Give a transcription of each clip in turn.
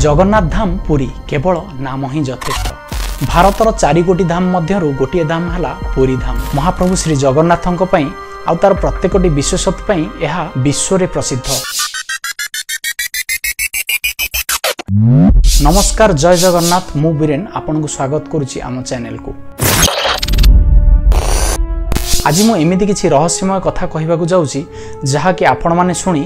ଜଗନ୍ନାଥ ଧାମ ପୁରୀ କେବଳ ନାମ ହିଁ ଯଥେଷ୍ଟ। ଭାରତର 4 ଗୋଟି ଧାମ ମଧ୍ୟରୁ ଗୋଟିଏ ଧାମ ହେଲା ପୁରୀ ଧାମ। ମହାପ୍ରଭୁ ଶ୍ରୀ ଜଗନ୍ନାଥଙ୍କ ପାଇଁ ଆଉ ତାର ପ୍ରତ୍ୟେକଟି ବିଶେଷତ୍ୱ ପାଇଁ ଏହା ବିଶ୍ୱରେ ପ୍ରସିଦ୍ଧ। ନମସ୍କାର, ଜୟ ଜଗନ୍ନାଥ। ମୁଁ ବୀରେନ ଆପଣଙ୍କୁ ସ୍ୱାଗତ କରୁଛି ଆମ ଚ୍ୟାନେଲକୁ। ଆଜି ମୁଁ ଏମିତି କିଛି ରହସ୍ୟମୟ କଥା କହିବାକୁ ଯାଉଛି ଯାହାକି ଆପଣମାନେ ଶୁଣି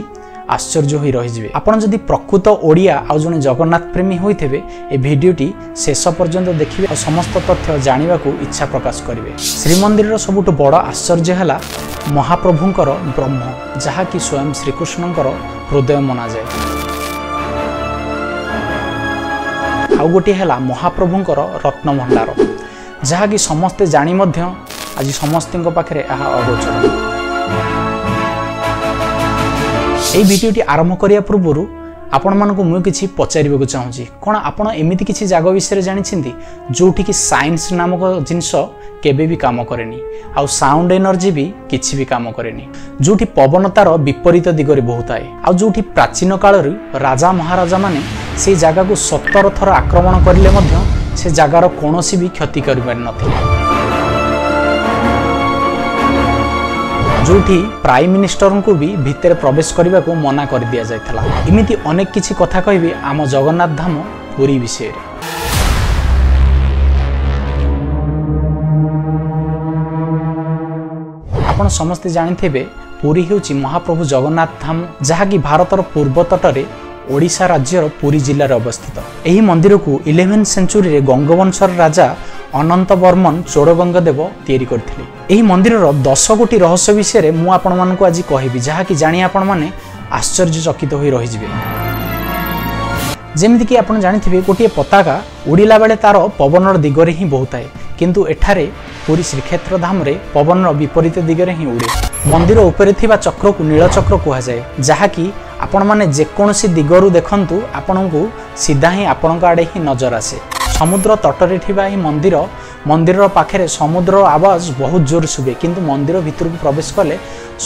ଆଶ୍ଚର୍ଯ୍ୟ ହୋଇ ରହିଯିବେ। ଆପଣ ଯଦି ପ୍ରକୃତ ଓଡ଼ିଆ ଆଉ ଜଣେ ଜଗନ୍ନାଥ ପ୍ରେମୀ ହୋଇଥିବେ, ଏ ଭିଡ଼ିଓଟି ଶେଷ ପର୍ଯ୍ୟନ୍ତ ଦେଖିବେ ଆଉ ସମସ୍ତ ତଥ୍ୟ ଜାଣିବାକୁ ଇଚ୍ଛା ପ୍ରକାଶ କରିବେ। ଶ୍ରୀମନ୍ଦିରର ସବୁଠୁ ବଡ଼ ଆଶ୍ଚର୍ଯ୍ୟ ହେଲା ମହାପ୍ରଭୁଙ୍କର ବ୍ରହ୍ମ, ଯାହାକି ସ୍ୱୟଂ ଶ୍ରୀକୃଷ୍ଣଙ୍କର ହୃଦୟ ମନାଯାଏ। ଆଉ ଗୋଟିଏ ହେଲା ମହାପ୍ରଭୁଙ୍କର ରତ୍ନଭଣ୍ଡାର, ଯାହାକି ସମସ୍ତେ ଜାଣି ମଧ୍ୟ ଆଜି ସମସ୍ତଙ୍କ ପାଖରେ ଏହା ଅଗୋଚର। ଏହି ଭିଡ଼ିଓଟି ଆରମ୍ଭ କରିବା ପୂର୍ବରୁ ଆପଣମାନଙ୍କୁ ମୁଁ କିଛି ପଚାରିବାକୁ ଚାହୁଁଛି। କ'ଣ ଆପଣ ଏମିତି କିଛି ଜାଗା ବିଷୟରେ ଜାଣିଛନ୍ତି ଯେଉଁଠିକି ସାଇନ୍ସ ନାମକ ଜିନିଷ କେବେ ବି କାମ କରେନି, ଆଉ ସାଉଣ୍ଡ ଏନର୍ଜି ବି କିଛି ବି କାମ କରେନି, ଯେଉଁଠି ପବନ ତାର ବିପରୀତ ଦିଗରେ ବହୁଥାଏ, ଆଉ ଯେଉଁଠି ପ୍ରାଚୀନ କାଳରୁ ରାଜା ମହାରାଜାମାନେ ସେଇ ଜାଗାକୁ 17 ଥର ଆକ୍ରମଣ କରିଲେ ମଧ୍ୟ ସେ ଜାଗାର କୌଣସି ବି କ୍ଷତି କରିପାରିନଥିଲେ, ଯେଉଁଠି ପ୍ରାଇମ୍ ମିନିଷ୍ଟରଙ୍କୁ ବି ଭିତରେ ପ୍ରବେଶ କରିବାକୁ ମନା କରିଦିଆଯାଇଥିଲା? ଏମିତି ଅନେକ କିଛି କଥା କହିବି ଆମ ଜଗନ୍ନାଥ ଧାମ ପୁରୀ ବିଷୟରେ। ଆପଣ ସମସ୍ତେ ଜାଣିଥିବେ ପୁରୀ ହେଉଛି ମହାପ୍ରଭୁ ଜଗନ୍ନାଥ ଧାମ, ଯାହାକି ଭାରତର ପୂର୍ବ ତଟରେ ଓଡ଼ିଶା ରାଜ୍ୟର ପୁରୀ ଜିଲ୍ଲାରେ ଅବସ୍ଥିତ। ଏହି ମନ୍ଦିରକୁ 11 ସେଞ୍ଚୁରୀରେ ଗଙ୍ଗବଂଶର ରାଜା ଅନନ୍ତ ବର୍ମନ ଚୋଡ଼ଗଙ୍ଗ ଦେବ ତିଆରି କରିଥିଲେ। ଏହି ମନ୍ଦିରର 10 ଗୋଟି ରହସ୍ୟ ବିଷୟରେ ମୁଁ ଆପଣମାନଙ୍କୁ ଆଜି କହିବି, ଯାହାକି ଜାଣି ଆପଣମାନେ ଆଶ୍ଚର୍ଯ୍ୟଚକିତ ହୋଇ ରହିଯିବେ। ଯେମିତିକି ଆପଣ ଜାଣିଥିବେ, ଗୋଟିଏ ପତାକା ଉଡ଼ିଲା ବେଳେ ତାର ପବନର ଦିଗରେ ହିଁ ବହୁଥାଏ, କିନ୍ତୁ ଏଠାରେ ପୁରୀ ଶ୍ରୀକ୍ଷେତ୍ର ଧାମରେ ପବନର ବିପରୀତ ଦିଗରେ ହିଁ ଉଡ଼େ। ମନ୍ଦିର ଉପରେ ଥିବା ଚକ୍ରକୁ ନୀଳଚକ୍ର କୁହାଯାଏ, ଯାହାକି ଆପଣମାନେ ଯେକୌଣସି ଦିଗରୁ ଦେଖନ୍ତୁ ଆପଣଙ୍କୁ ସିଧା ହିଁ ଆପଣଙ୍କ ଆଡ଼େ ହିଁ ନଜର ଆସେ। ସମୁଦ୍ର ତଟରେ ଥିବା ଏହି ମନ୍ଦିର, ମନ୍ଦିରର ପାଖରେ ସମୁଦ୍ରର ଆବାଜ ବହୁତ ଜୋର ଶୁଭେ, କିନ୍ତୁ ମନ୍ଦିର ଭିତରକୁ ପ୍ରବେଶ କଲେ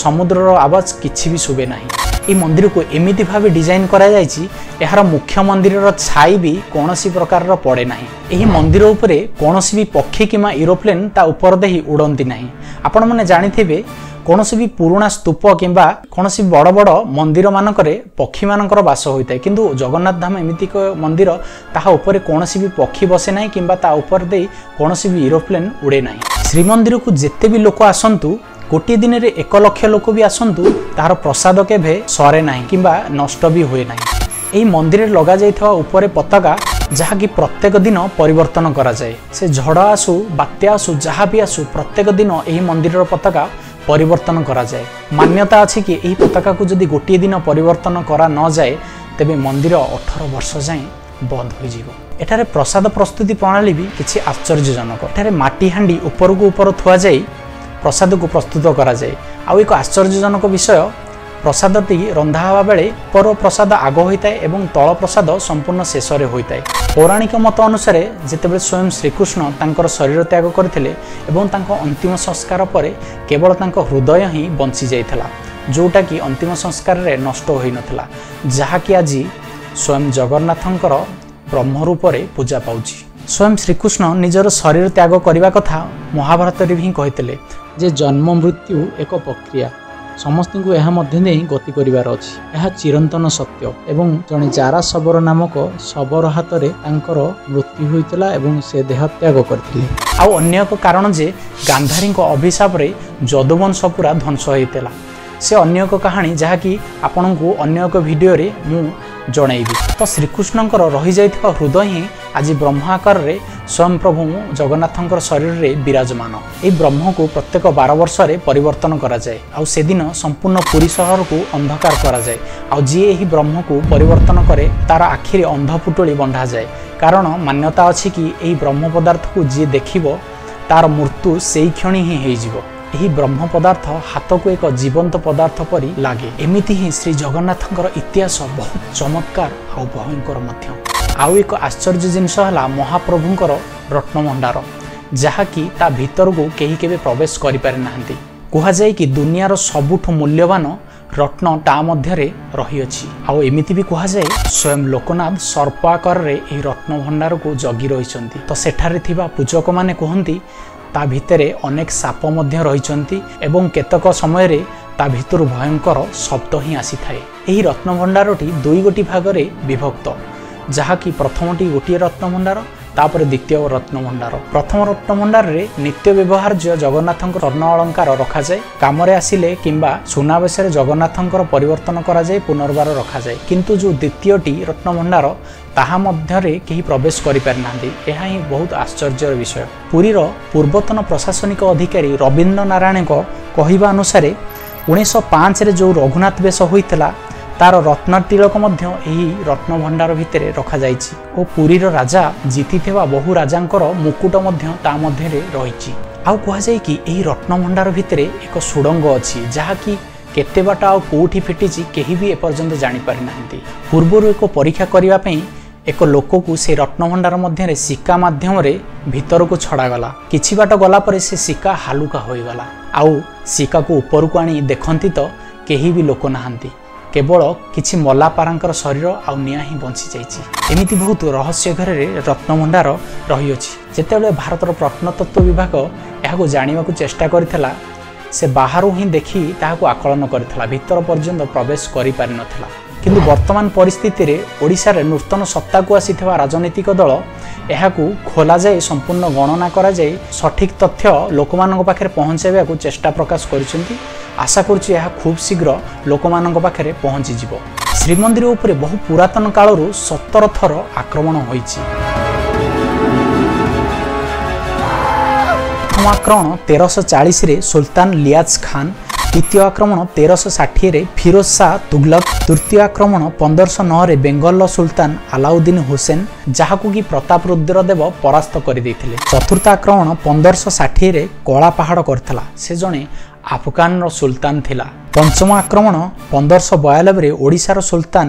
ସମୁଦ୍ରର ଆବାଜ କିଛି ବି ଶୁଭେ ନାହିଁ। ଏହି ମନ୍ଦିରକୁ ଏମିତି ଭାବେ ଡିଜାଇନ୍ କରାଯାଇଛି, ଏହାର ମୁଖ୍ୟ ମନ୍ଦିରର ଛାଇ ବି କୌଣସି ପ୍ରକାରର ପଡ଼େ ନାହିଁ। ଏହି ମନ୍ଦିର ଉପରେ କୌଣସି ବି ପକ୍ଷୀ କିମ୍ବା ଏରୋପ୍ଲେନ୍ ତା ଉପର ଦେଇ ଉଡ଼ନ୍ତି ନାହିଁ। ଆପଣମାନେ ଜାଣିଥିବେ, କୌଣସି ବି ପୁରୁଣା ସ୍ତୂପ କିମ୍ବା କୌଣସି ବଡ଼ ବଡ଼ ମନ୍ଦିରମାନଙ୍କରେ ପକ୍ଷୀମାନଙ୍କର ବାସ ହୋଇଥାଏ, କିନ୍ତୁ ଜଗନ୍ନାଥ ଧାମ ଏମିତି ଏକ ମନ୍ଦିର, ତାହା ଉପରେ କୌଣସି ବି ପକ୍ଷୀ ବସେ ନାହିଁ କିମ୍ବା ତା ଉପରେ ଦେଇ କୌଣସି ବି ଏରୋପ୍ଲେନ୍ ଉଡ଼େ ନାହିଁ। ଶ୍ରୀମନ୍ଦିରକୁ ଯେତେ ବି ଲୋକ ଆସନ୍ତୁ, ଗୋଟିଏ ଦିନରେ 1 ଲକ୍ଷ ଲୋକ ବି ଆସନ୍ତୁ, ତାହାର ପ୍ରସାଦ କେବେ ସରେ ନାହିଁ କିମ୍ବା ନଷ୍ଟ ବି ହୁଏ ନାହିଁ। ଏହି ମନ୍ଦିରରେ ଲଗାଯାଇଥିବା ଉପରେ ପତାକା, ଯାହାକି ପ୍ରତ୍ୟେକ ଦିନ ପରିବର୍ତ୍ତନ କରାଯାଏ। ସେ ଝଡ଼ ଆସୁ, ବାତ୍ୟା ଆସୁ, ଯାହା ବି ଆସୁ, ପ୍ରତ୍ୟେକ ଦିନ ଏହି ମନ୍ଦିରର ପତାକା ପରିବର୍ତ୍ତନ କରାଯାଏ। ମାନ୍ୟତା ଅଛି କି ଏହି ପତାକାକୁ ଯଦି ଗୋଟିଏ ଦିନ ପରିବର୍ତ୍ତନ କରା ନଯାଏ, ତେବେ ମନ୍ଦିର 18 ବର୍ଷ ଯାଏଁ ବନ୍ଦ ହୋଇଯିବ। ଏଠାରେ ପ୍ରସାଦ ପ୍ରସ୍ତୁତି ପ୍ରଣାଳୀ ବି କିଛି ଆଶ୍ଚର୍ଯ୍ୟଜନକ। ଏଠାରେ ମାଟି ହାଣ୍ଡି ଉପରକୁ ଉପର ଥୁଆଯାଇ ପ୍ରସାଦକୁ ପ୍ରସ୍ତୁତ କରାଯାଏ। ଆଉ ଏକ ଆଶ୍ଚର୍ଯ୍ୟଜନକ ବିଷୟ, ପ୍ରସାଦଟି ରନ୍ଧା ହେବା ବେଳେ ଉପର ପ୍ରସାଦ ଆଗ ହୋଇଥାଏ ଏବଂ ତଳ ପ୍ରସାଦ ସମ୍ପୂର୍ଣ୍ଣ ଶେଷରେ ହୋଇଥାଏ। ପୌରାଣିକ ମତ ଅନୁସାରେ ଯେତେବେଳେ ସ୍ୱୟଂ ଶ୍ରୀକୃଷ୍ଣ ତାଙ୍କର ଶରୀର ତ୍ୟାଗ କରିଥିଲେ ଏବଂ ତାଙ୍କ ଅନ୍ତିମ ସଂସ୍କାର ପରେ କେବଳ ତାଙ୍କ ହୃଦୟ ହିଁ ବଞ୍ଚି ଯାଇଥିଲା, ଯେଉଁଟାକି ଅନ୍ତିମ ସଂସ୍କାରରେ ନଷ୍ଟ ହୋଇନଥିଲା, ଯାହାକି ଆଜି ସ୍ୱୟଂ ଜଗନ୍ନାଥଙ୍କର ବ୍ରହ୍ମ ରୂପରେ ପୂଜା ପାଉଛି। ସ୍ୱୟଂ ଶ୍ରୀକୃଷ୍ଣ ନିଜର ଶରୀର ତ୍ୟାଗ କରିବା କଥା ମହାଭାରତରେ ହିଁ କହିଥିଲେ ଯେ ଜନ୍ମ ମୃତ୍ୟୁ ଏକ ପ୍ରକ୍ରିୟା, ସମସ୍ତଙ୍କୁ ଏହା ମଧ୍ୟ ଦେଇ ଗତି କରିବାର ଅଛି, ଏହା ଚିରନ୍ତନ ସତ୍ୟ। ଏବଂ ଜଣେ ଜାରା ଶବର ନାମକ ଶବର ହାତରେ ତାଙ୍କର ମୃତ୍ୟୁ ହୋଇଥିଲା ଏବଂ ସେ ଦେହତ୍ୟାଗ କରିଥିଲେ। ଆଉ ଅନ୍ୟ ଏକ କାରଣ ଯେ ଗାନ୍ଧାରୀଙ୍କ ଅଭିଶାପରେ ଯଦୁବଂଶ ପୁରା ଧ୍ୱଂସ ହୋଇଥିଲା। ସେ ଅନ୍ୟ ଏକ କାହାଣୀ, ଯାହାକି ଆପଣଙ୍କୁ ଅନ୍ୟ ଏକ ଭିଡ଼ିଓରେ ମୁଁ ଜଣାଇବି। ତ ଶ୍ରୀକୃଷ୍ଣଙ୍କର ରହିଯାଇଥିବା ହୃଦୟ ହିଁ ଆଜି ବ୍ରହ୍ମ ଆକାରରେ ସ୍ୱୟଂ ପ୍ରଭୁ ଜଗନ୍ନାଥଙ୍କର ଶରୀରରେ ବିରାଜମାନ। ଏହି ବ୍ରହ୍ମକୁ ପ୍ରତ୍ୟେକ 12 ବର୍ଷରେ ପରିବର୍ତ୍ତନ କରାଯାଏ, ଆଉ ସେଦିନ ସମ୍ପୂର୍ଣ୍ଣ ପୁରୀ ସହରକୁ ଅନ୍ଧକାର କରାଯାଏ। ଆଉ ଯିଏ ଏହି ବ୍ରହ୍ମକୁ ପରିବର୍ତ୍ତନ କରେ ତାର ଆଖିରେ ଅନ୍ଧପୁଟୁଳି ବନ୍ଧାଯାଏ, କାରଣ ମାନ୍ୟତା ଅଛି କି ଏହି ବ୍ରହ୍ମ ପଦାର୍ଥକୁ ଯିଏ ଦେଖିବ ତାର ମୃତ୍ୟୁ ସେଇ କ୍ଷଣି ହିଁ ହେଇଯିବ। ଏହି ବ୍ରହ୍ମ ପଦାର୍ଥ ହାତକୁ ଏକ ଜୀବନ୍ତ ପଦାର୍ଥ ପରି ଲାଗେ। ଏମିତି ହିଁ ଶ୍ରୀ ଜଗନ୍ନାଥଙ୍କର ଇତିହାସ ବହୁତ ଚମତ୍କାର ଆଉ ଭୟଙ୍କର ମଧ୍ୟ। ଆଉ ଏକ ଆଶ୍ଚର୍ଯ୍ୟ ଜିନିଷ ହେଲା ମହାପ୍ରଭୁଙ୍କର ରତ୍ନଭଣ୍ଡାର, ଯାହାକି ତା ଭିତରକୁ କେହି କେବେ ପ୍ରବେଶ କରିପାରି ନାହାନ୍ତି। କୁହାଯାଏ କି ଦୁନିଆର ସବୁଠୁ ମୂଲ୍ୟବାନ ରତ୍ନ ତା ମଧ୍ୟରେ ରହିଅଛି। ଆଉ ଏମିତି ବି କୁହାଯାଏ ସ୍ୱୟଂ ଲୋକନାଥ ସର୍ପ ଆକାରରେ ଏହି ରତ୍ନଭଣ୍ଡାରକୁ ଜଗି ରହିଛନ୍ତି। ତ ସେଠାରେ ଥିବା ପୂଜକମାନେ କୁହନ୍ତି ତା ଭିତରେ ଅନେକ ସାପ ମଧ୍ୟ ରହିଛନ୍ତି ଏବଂ କେତେକ ସମୟରେ ତା ଭିତରୁ ଭୟଙ୍କର ଶବ୍ଦ ହିଁ ଆସିଥାଏ। ଏହି ରତ୍ନଭଣ୍ଡାରଟି 2 ଗୋଟି ଭାଗରେ ବିଭକ୍ତ, ଯାହାକି ପ୍ରଥମଟି ଗୋଟିଏ ରତ୍ନଭଣ୍ଡାର, ତାପରେ ଦ୍ୱିତୀୟ ରତ୍ନଭଣ୍ଡାର। ପ୍ରଥମ ରତ୍ନଭଣ୍ଡାରରେ ନିତ୍ୟ ବ୍ୟବହାର୍ଯ୍ୟ ଜଗନ୍ନାଥଙ୍କ ସ୍ୱର୍ଣ୍ଣ ଅଳଙ୍କାର ରଖାଯାଏ। କାମରେ ଆସିଲେ କିମ୍ବା ସୁନାବେଶରେ ଜଗନ୍ନାଥଙ୍କର ପରିବର୍ତ୍ତନ କରାଯାଇ ପୁନର୍ବାର ରଖାଯାଏ। କିନ୍ତୁ ଯେଉଁ ଦ୍ୱିତୀୟଟି ରତ୍ନଭଣ୍ଡାର ତାହା ମଧ୍ୟରେ କେହି ପ୍ରବେଶ କରିପାରିନାହାନ୍ତି। ଏହା ହିଁ ବହୁତ ଆଶ୍ଚର୍ଯ୍ୟର ବିଷୟ। ପୁରୀର ପୂର୍ବତନ ପ୍ରଶାସନିକ ଅଧିକାରୀ ରବୀନ୍ଦ୍ର ନାରାୟଣଙ୍କ କହିବା ଅନୁସାରେ 1905ରେ ଯେଉଁ ରଘୁନାଥ ବେଶ ହୋଇଥିଲା ତାର ରତ୍ନ ତିଳକ ମଧ୍ୟ ଏହି ରତ୍ନଭଣ୍ଡାର ଭିତରେ ରଖାଯାଇଛି ଓ ପୁରୀର ରାଜା ଜିତିଥିବା ବହୁ ରାଜାଙ୍କର ମୁକୁଟ ମଧ୍ୟ ତା ମଧ୍ୟରେ ରହିଛି। ଆଉ କୁହାଯାଏ କି ଏହି ରତ୍ନଭଣ୍ଡାର ଭିତରେ ଏକ ସୁଡ଼ଙ୍ଗ ଅଛି, ଯାହାକି କେତେ ବାଟ ଆଉ କେଉଁଠି ଫିଟିଛି କେହି ବି ଏପର୍ଯ୍ୟନ୍ତ ଜାଣିପାରିନାହାନ୍ତି। ପୂର୍ବରୁ ଏକ ପରୀକ୍ଷା କରିବା ପାଇଁ ଏକ ଲୋକକୁ ସେ ରତ୍ନଭଣ୍ଡାର ମଧ୍ୟରେ ସିକା ମାଧ୍ୟମରେ ଭିତରକୁ ଛଡ଼ାଗଲା। କିଛି ବାଟ ଗଲା ପରେ ସେ ସିକା ହାଲୁକା ହୋଇଗଲା। ଆଉ ସିକାକୁ ଉପରକୁ ଆଣି ଦେଖନ୍ତି ତ କେହି ବି ଲୋକ ନାହାନ୍ତି, କେବଳ କିଛି ମଲାପାରାଙ୍କର ଶରୀର ଆଉ ନିଆଁ ହିଁ ବଞ୍ଚିଯାଇଛି। ଏମିତି ବହୁତ ରହସ୍ୟ ଘରରେ ରତ୍ନଭଣ୍ଡାର ରହିଅଛି। ଯେତେବେଳେ ଭାରତର ପ୍ରତ୍ନତତ୍ତ୍ୱ ବିଭାଗ ଏହାକୁ ଜାଣିବାକୁ ଚେଷ୍ଟା କରିଥିଲା, ସେ ବାହାରୁ ହିଁ ଦେଖି ତାହାକୁ ଆକଳନ କରିଥିଲା, ଭିତର ପର୍ଯ୍ୟନ୍ତ ପ୍ରବେଶ କରିପାରିନଥିଲା। କିନ୍ତୁ ବର୍ତ୍ତମାନ ପରିସ୍ଥିତିରେ ଓଡ଼ିଶାରେ ନୂତନ ସତ୍ତାକୁ ଆସିଥିବା ରାଜନୈତିକ ଦଳ ଏହାକୁ ଖୋଲାଯାଇ ସମ୍ପୂର୍ଣ୍ଣ ଗଣନା କରାଯାଇ ସଠିକ୍ ତଥ୍ୟ ଲୋକମାନଙ୍କ ପାଖରେ ପହଞ୍ଚାଇବାକୁ ଚେଷ୍ଟା ପ୍ରକାଶ କରିଛନ୍ତି। ଆଶା କରୁଛି ଏହା ଖୁବ୍ ଶୀଘ୍ର ଲୋକମାନଙ୍କ ପାଖରେ ପହଞ୍ଚିଯିବ। ଶ୍ରୀମନ୍ଦିର ଉପରେ ବହୁ ପୁରାତନ କାଳରୁ 17 ଥର ଆକ୍ରମଣ ହୋଇଛି। ପ୍ରଥମ ଆକ୍ରମଣ 1340ରେ ସୁଲତାନ ଲିଆଜ ଖାନ, ଦ୍ୱିତୀୟ ଆକ୍ରମଣ 1360ରେ ଫିରୋଜ ଶାହ ତୁଗଲକ, ତୃତୀୟ ଆକ୍ରମଣ 1509ରେ ବେଙ୍ଗଲର ସୁଲତାନ ଆଲାଉଦ୍ଦିନ ହୁସେନ, ଯାହାକୁ କି ପ୍ରତାପ ରୁଦ୍ର ଦେବ ପରାସ୍ତ କରିଦେଇଥିଲେ। ଚତୁର୍ଥ ଆକ୍ରମଣ 1560ରେ କଳା ପାହାଡ଼ କରିଥିଲା, ସେ ଜଣେ ଆଫଗାନର ସୁଲତାନ ଥିଲା। ପଞ୍ଚମ ଆକ୍ରମଣ 1592ରେ ଓଡ଼ିଶାର ସୁଲତାନ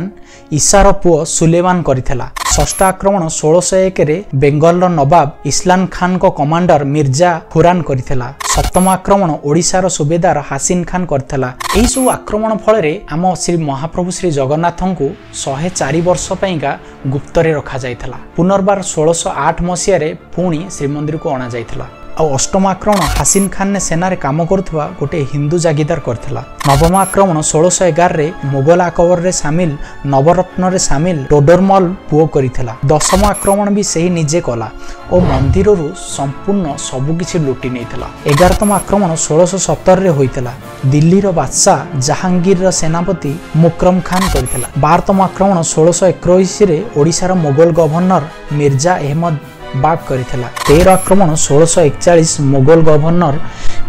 ଇସାର ପୁଅ ସୁଲେମାନ କରିଥିଲା। ଷଷ୍ଠ ଆକ୍ରମଣ 1601ରେ ବେଙ୍ଗଲର ନବାବ ଇସଲାମ ଖାନଙ୍କ କମାଣ୍ଡର ମିର୍ଜା ଖୁରାନ କରିଥିଲା। ସପ୍ତମ ଆକ୍ରମଣ ଓଡ଼ିଶାର ସୁବେଦାର ହାସିନ ଖାନ କରିଥିଲା। ଏହିସବୁ ଆକ୍ରମଣ ଫଳରେ ଆମ ଶ୍ରୀ ମହାପ୍ରଭୁ ଶ୍ରୀ ଜଗନ୍ନାଥଙ୍କୁ 104 ବର୍ଷ ପାଇଁକା ଗୁପ୍ତରେ ରଖାଯାଇଥିଲା। ପୁନର୍ବାର 1608 ମସିହାରେ ପୁଣି ଶ୍ରୀମନ୍ଦିରକୁ ଅଣାଯାଇଥିଲା। ଆଉ ଅଷ୍ଟମ ଆକ୍ରମଣ ହାସିନ ଖାନ ସେନାରେ କାମ କରୁଥିବା ଗୋଟିଏ ହିନ୍ଦୁ ଜାଗିଦାର କରିଥିଲା। ନବମ ଆକ୍ରମଣ 1611ରେ ମୋଗଲ ଆକବରରେ ସାମିଲ ନବରତ୍ନରେ ସାମିଲ ଟୋଡରମଲ ପୁଅ କରିଥିଲା। ଦଶମ ଆକ୍ରମଣ ବି ସେହି ନିଜେ କଲା ଓ ମନ୍ଦିରରୁ ସମ୍ପୂର୍ଣ୍ଣ ସବୁକିଛି ଲୁଟି ନେଇଥିଲା। 11ତମ ଆକ୍ରମଣ 1617ରେ ହୋଇଥିଲା। ଦିଲ୍ଲୀର ବାଦଶାହ ଜାହାଙ୍ଗୀରର ସେନାପତି ମୁକ୍ରମ ଖାନ କରିଥିଲା। 12ତମ ଆକ୍ରମଣ 1621ରେ ଓଡ଼ିଶାର ମୋଗଲ ଗଭର୍ଣ୍ଣର ମିର୍ଜା ଅହମ୍ମଦ ବାଗ କରିଥିଲା। 13 ଆକ୍ରମଣ 1641 ମୋଗଲ ଗଭର୍ଣ୍ଣର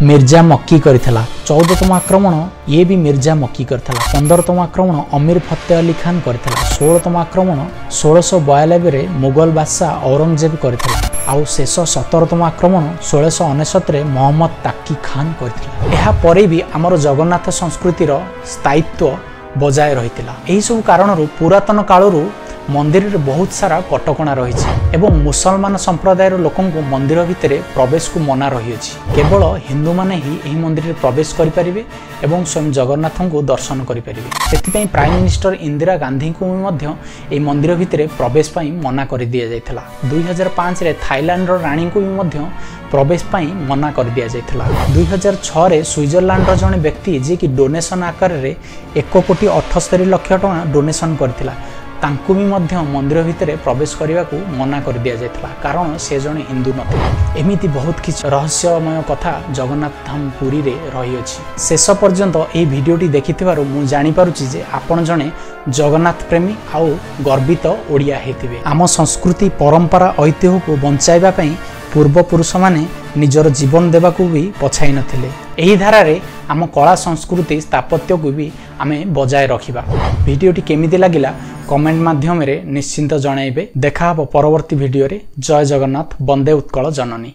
ମିର୍ଜା ମକ୍କି କରିଥିଲା। 14ତମ ଆକ୍ରମଣ ଇଏ ବି ମିର୍ଜା ମକ୍କି କରିଥିଲା। 15ତମ ଆକ୍ରମଣ ଅମୀର ଫତେ ଅଲି ଖାନ କରିଥିଲା। 16ତମ ଆକ୍ରମଣ 1692ରେ ମୋଗଲ ବାଦଶାହ ଔରଙ୍ଗଜେବ କରିଥିଲା। ଆଉ ଶେଷ 17ତମ ଆକ୍ରମଣ 1699ରେ ମହମ୍ମଦ ତାକି ଖାନ କରିଥିଲା। ଏହାପରେ ବି ଆମର ଜଗନ୍ନାଥ ସଂସ୍କୃତିର ସ୍ଥାୟିତ୍ୱ ବଜାୟ ରହିଥିଲା। ଏହିସବୁ କାରଣରୁ ପୁରାତନ କାଳରୁ ମନ୍ଦିରରେ ବହୁତ ସାରା କଟକଣା ରହିଛି ଏବଂ ମୁସଲମାନ ସମ୍ପ୍ରଦାୟର ଲୋକଙ୍କୁ ମନ୍ଦିର ଭିତରେ ପ୍ରବେଶକୁ ମନା ରହିଅଛି। କେବଳ ହିନ୍ଦୁମାନେ ହିଁ ଏହି ମନ୍ଦିରରେ ପ୍ରବେଶ କରିପାରିବେ ଏବଂ ସ୍ୱୟଂ ଜଗନ୍ନାଥଙ୍କୁ ଦର୍ଶନ କରିପାରିବେ। ସେଥିପାଇଁ ପ୍ରାଇମ୍ ମିନିଷ୍ଟର ଇନ୍ଦିରା ଗାନ୍ଧୀଙ୍କୁ ମଧ୍ୟ ଏହି ମନ୍ଦିର ଭିତରେ ପ୍ରବେଶ ପାଇଁ ମନା କରିଦିଆଯାଇଥିଲା। 2005ରେ ଥାଇଲାଣ୍ଡର ରାଣୀଙ୍କୁ ବି ମଧ୍ୟ ପ୍ରବେଶ ପାଇଁ ମନା କରିଦିଆଯାଇଥିଲା। 2006ରେ ସୁଇଜରଲ୍ୟାଣ୍ଡର ଜଣେ ବ୍ୟକ୍ତି ଯିଏକି ଡୋନେସନ୍ ଆକାରରେ 1,78,00,000 ଟଙ୍କା ଡୋନେସନ୍ କରିଥିଲା, ତାଙ୍କୁ ବି ମଧ୍ୟ ମନ୍ଦିର ଭିତରେ ପ୍ରବେଶ କରିବାକୁ ମନା କରିଦିଆଯାଇଥିଲା, କାରଣ ସେ ଜଣେ ହିନ୍ଦୁ ନଥିଲେ। ଏମିତି ବହୁତ କିଛି ରହସ୍ୟମୟ କଥା ଜଗନ୍ନାଥ ଧାମ ପୁରୀରେ ରହିଅଛି। ଶେଷ ପର୍ଯ୍ୟନ୍ତ ଏହି ଭିଡ଼ିଓଟି ଦେଖିଥିବାରୁ ମୁଁ ଜାଣିପାରୁଛି ଯେ ଆପଣ ଜଣେ ଜଗନ୍ନାଥ ପ୍ରେମୀ ଆଉ ଗର୍ବିତ ଓଡ଼ିଆ ହେଇଥିବେ। ଆମ ସଂସ୍କୃତି, ପରମ୍ପରା, ଐତିହ୍ୟକୁ ବଞ୍ଚାଇବା ପାଇଁ ପୂର୍ବପୁରୁଷମାନେ ନିଜର ଜୀବନ ଦେବାକୁ ବି ପଛାଇ ନଥିଲେ। ଏହି ଧାରାରେ ଆମ କଳା, ସଂସ୍କୃତି, ସ୍ଥାପତ୍ୟକୁ ବି ଆମେ ବଜାୟ ରଖିବା। ଭିଡ଼ିଓଟି କେମିତି ଲାଗିଲା କମେଣ୍ଟ ମାଧ୍ୟମରେ ନିଶ୍ଚିନ୍ତ ଜଣାଇବେ। ଦେଖା ହେବ ପରବର୍ତ୍ତୀ ଭିଡ଼ିଓରେ। ଜୟ ଜଗନ୍ନାଥ, ବନ୍ଦେ ଉତ୍କଳ ଜନନୀ।